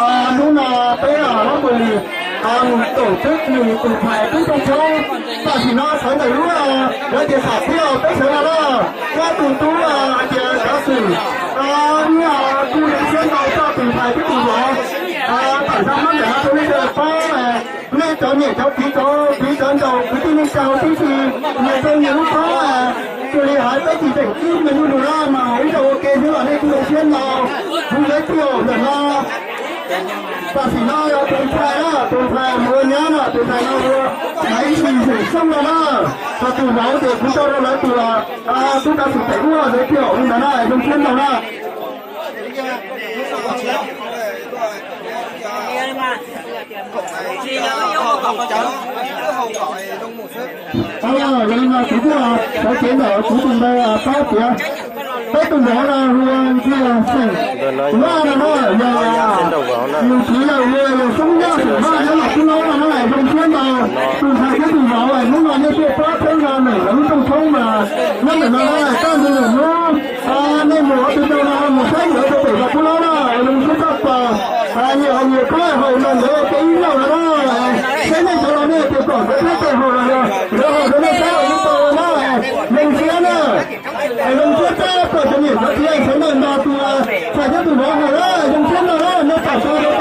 Hnub no peb ob tug mus tổ chức nws tus thầy peb tug thoob, tam sim no sawv ntawm lub lawv tias xam thiab peb sawv no na, muab tus tub hais tias cov xwm tu siab ntau txog tus thầy thiab tus vauv. Tam sim no ntawm no rau nej sawv daws paub, nej cov niam cov txiv cov viv cov ncaus kwv tij neej tsa tib si, nyias tau nyias lub paub, cia li hais peb tsis tseem tib me lub lus no mas ib zaug ua ke xwb los nej kuj zoo siab ntau. Kuv giới thiệu ntawm no, tam sim no yog tus thầy na, tus thầy mus ua nyab na, tus thầy no ua thầy Sim Xwm Xyooj no na, ho tus vauv ces kuv tau rau lawv tus tub kav xwm Pem Ub giới thiệu li ntawd na, zoo siab ntau na. Yog li no kuv kuj sawv cev ntawm kuv tus npe paub tias peb tus vauv no hu ua Ntxhi Xeem Vaj no na, yog yus txiv yawg hu ua yawg Xyoob Yaj Xeem Vaj nyob Los Tsuab Laub no na, zoo siab ntau. Tus ntxhais thiab tus vauv hnub no nej tuaj pab peb no ntawm lawv lub rooj thoob mas nyob ntawm no na, kaj ntug lwm hnub nej mus ua teb rau no mus saib ntawd rau pem Los Tsuab Laub na, zoo siab tshaj plaws. Nyias haus nyias khaub haus no ntawd ua ke ib zaug no na, saib nej cov laus nej tias kom nkawd thiab tes haus los yog nkawd haus rau nej saib ua tau na, zoo siab na. Zoo siab tshaj plaws cov niam cov txiv sawv daws nrog tus ntxhais thiab tus vauv haus na, zoo siab ntau na, nej pom tau rau